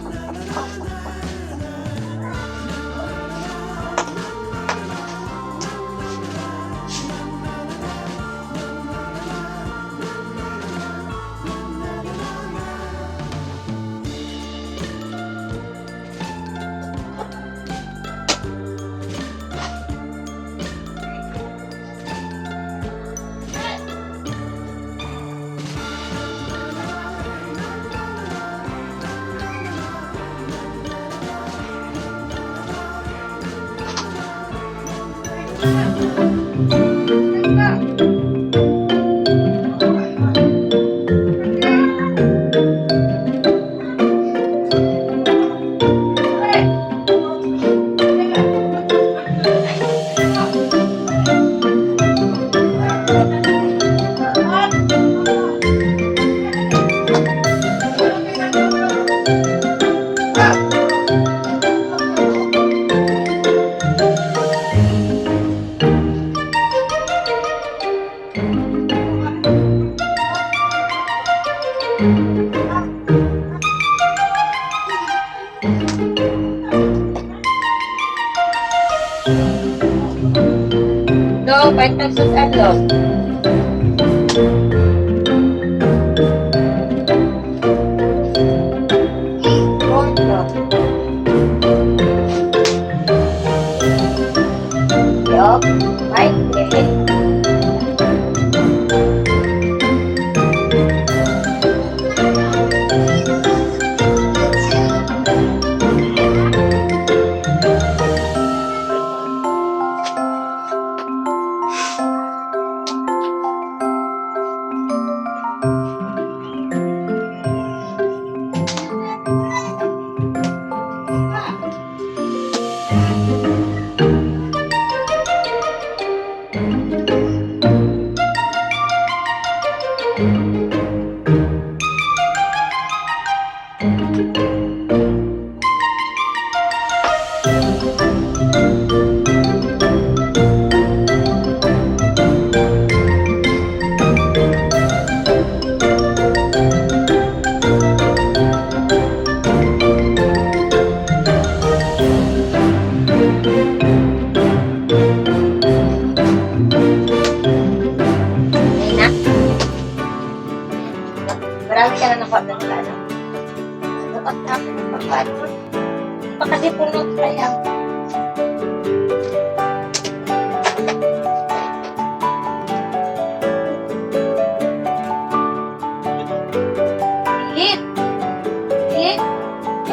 No, kahit nagsusan lo.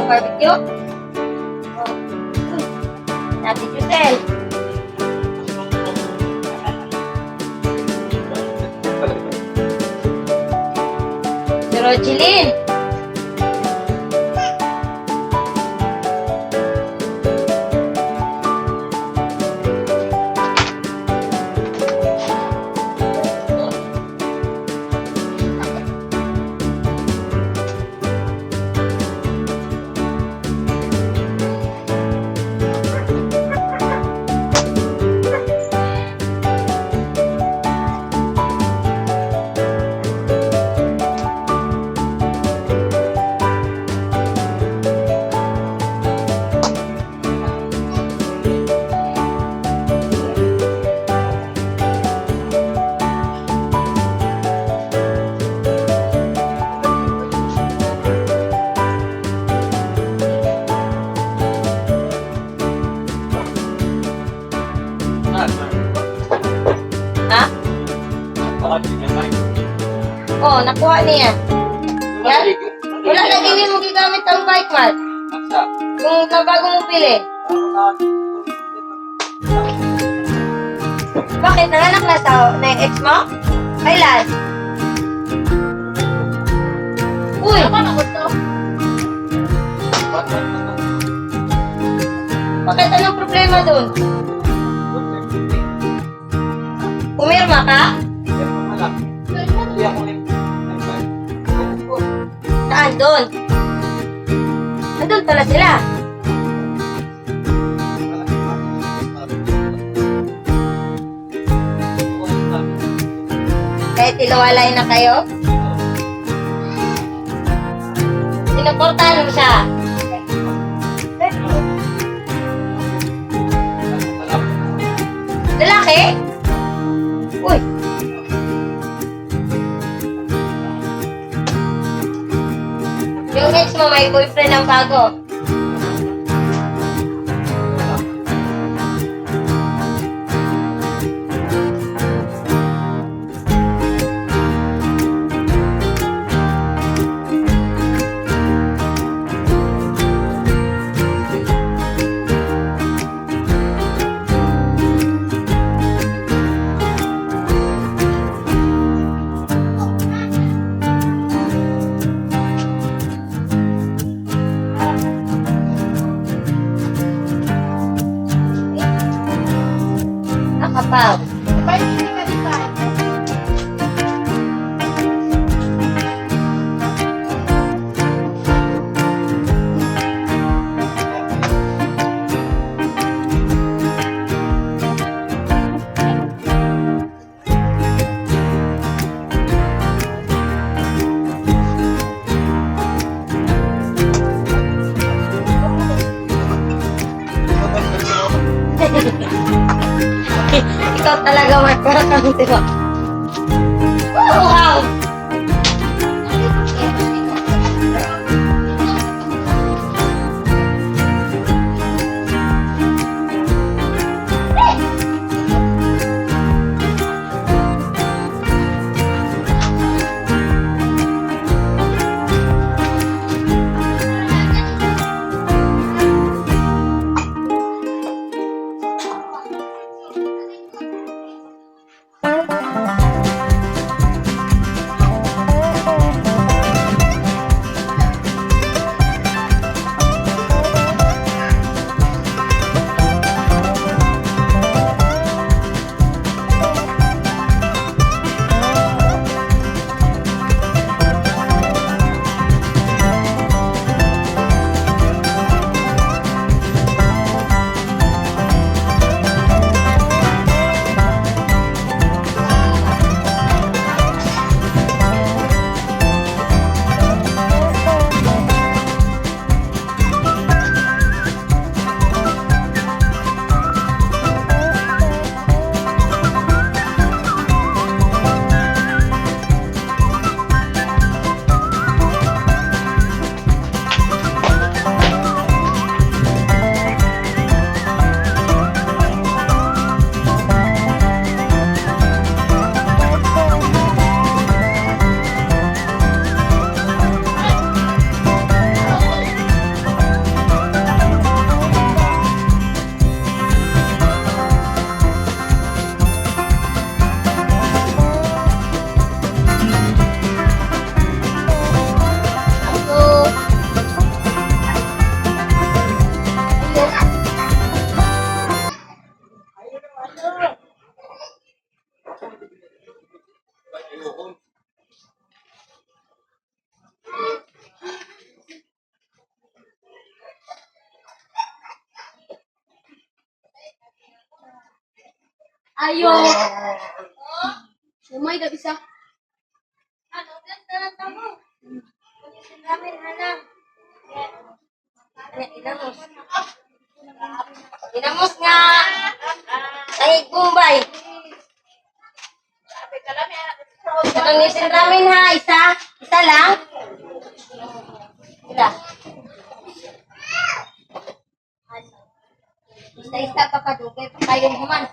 Barbecue? Oh. Uy, Ate Giselle. Si Rogeline. Ha? Oh, nakuha niya. Yan? Wala lagi din mo gigamit ang bike, Mark. Kung nabago mong pili. Bakit? Nanganak na sa na yung ex mo? Kailan? Uy! Ako na ko to. Bakit anong problema dun? Pumirma ka? Saan doon? Nandun pala sila. Kahit ilawalay na kayo? Sinuportahan mo siya. Lalaki? Uy! Yung ex mo may boyfriend ng bago. Nakapaw. Bye, hindi ka dito. Ikaw talaga, Mark. Parang kang diba? Wow! Ayoko. Ayo. Sumay da bisa. Ano, ganda ng tamo. Ramen, hanam. Ano, inamos. Inamos nga. Tangig Bombay. Katong nisin ramen ha, isa. Isa lang. Ila. Isa-isa pa kadugay pa kayong human.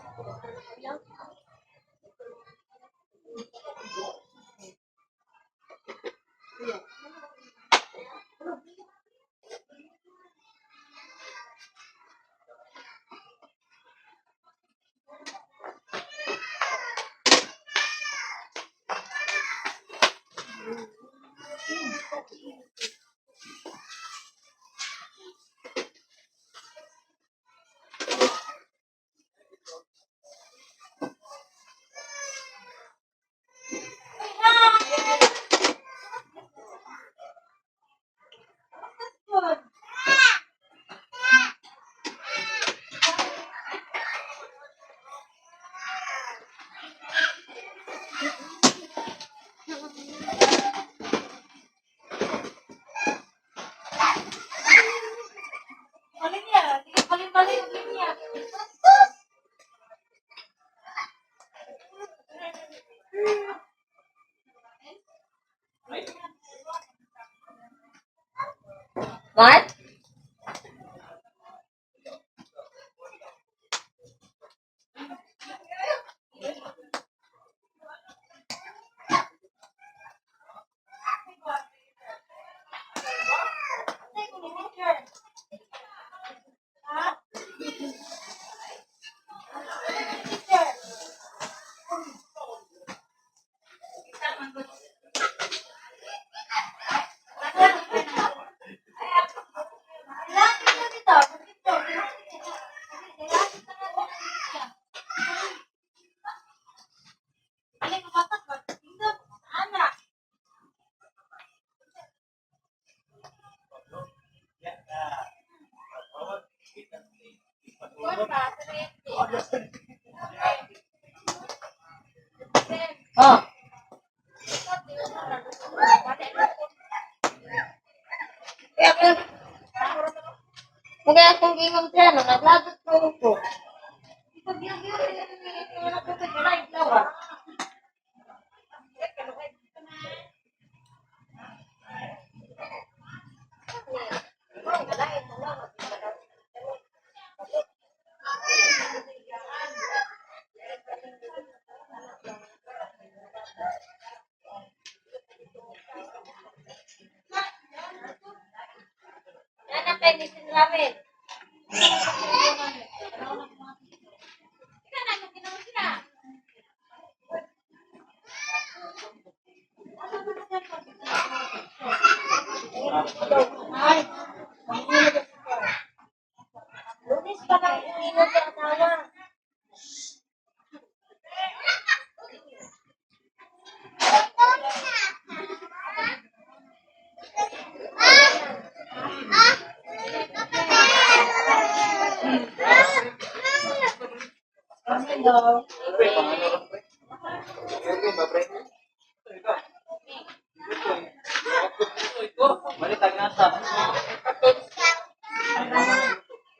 Alin niya? Alin-alin niya. What? Oh. Kaya ako, kaya akong gingon siya, no, naglagot ko ko. Anak kay Nissin Ramen. Lunes pa kang uwi sa asawa. Pre, pangano ka, pre? Pre, ba, pre? Ito. Ito. Balik, tagnasa.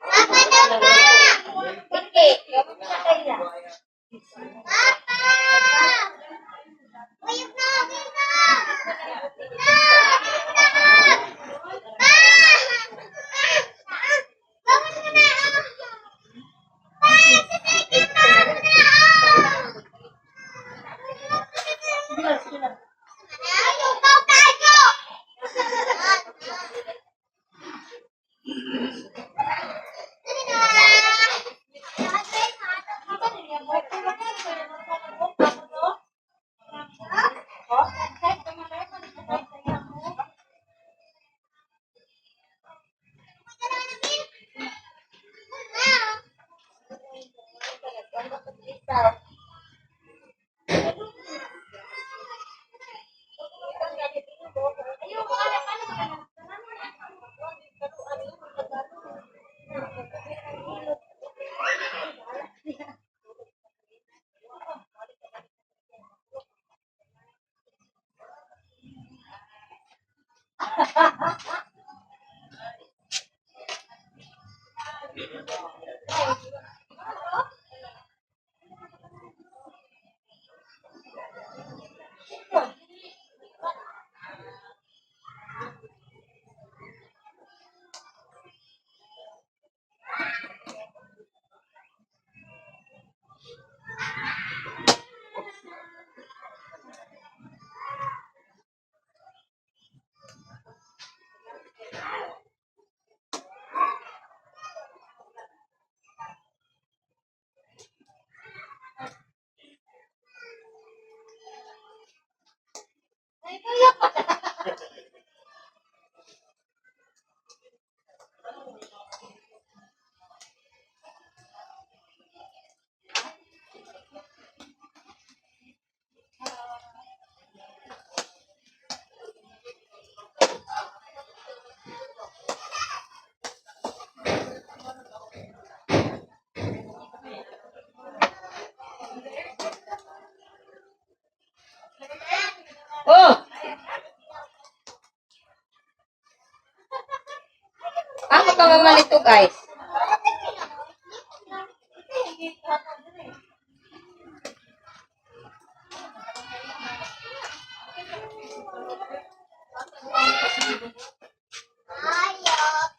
Papa daw pa! Sige, gawin sa kaya. Papa! Uyog na! Uyog na! Na! Na! Pa! Bawas mo na! Pa! Sa na ako na! Ayaw pa tayo! Dali na! Oh! Ako ka mamalito, guys. Ayaw.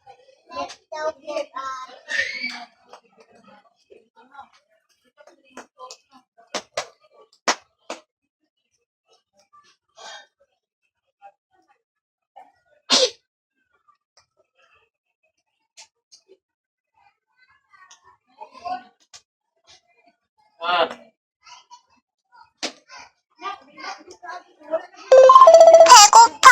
Let's go get us. Ah. 배고파.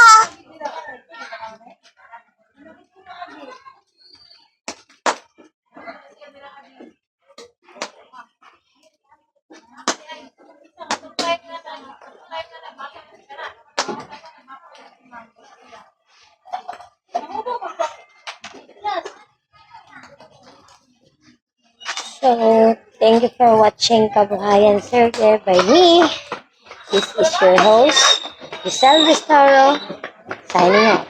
So, thank you for watching Kabuhayan Serye by me. This is your host, Giselle Vistaro, signing off.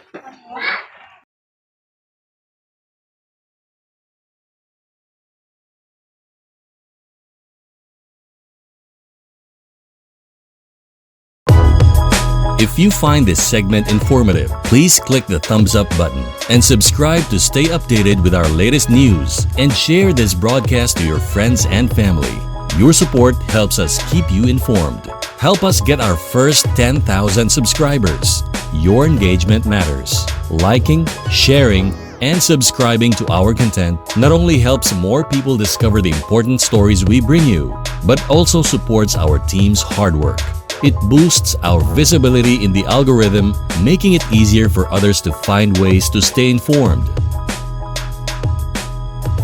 If you find this segment informative, please click the thumbs up button and subscribe to stay updated with our latest news and share this broadcast to your friends and family. Your support helps us keep you informed. Help us get our first 10,000 subscribers. Your engagement matters. Liking, sharing, and subscribing to our content not only helps more people discover the important stories we bring you, but also supports our team's hard work. It boosts our visibility in the algorithm, making it easier for others to find ways to stay informed.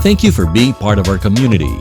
Thank you for being part of our community.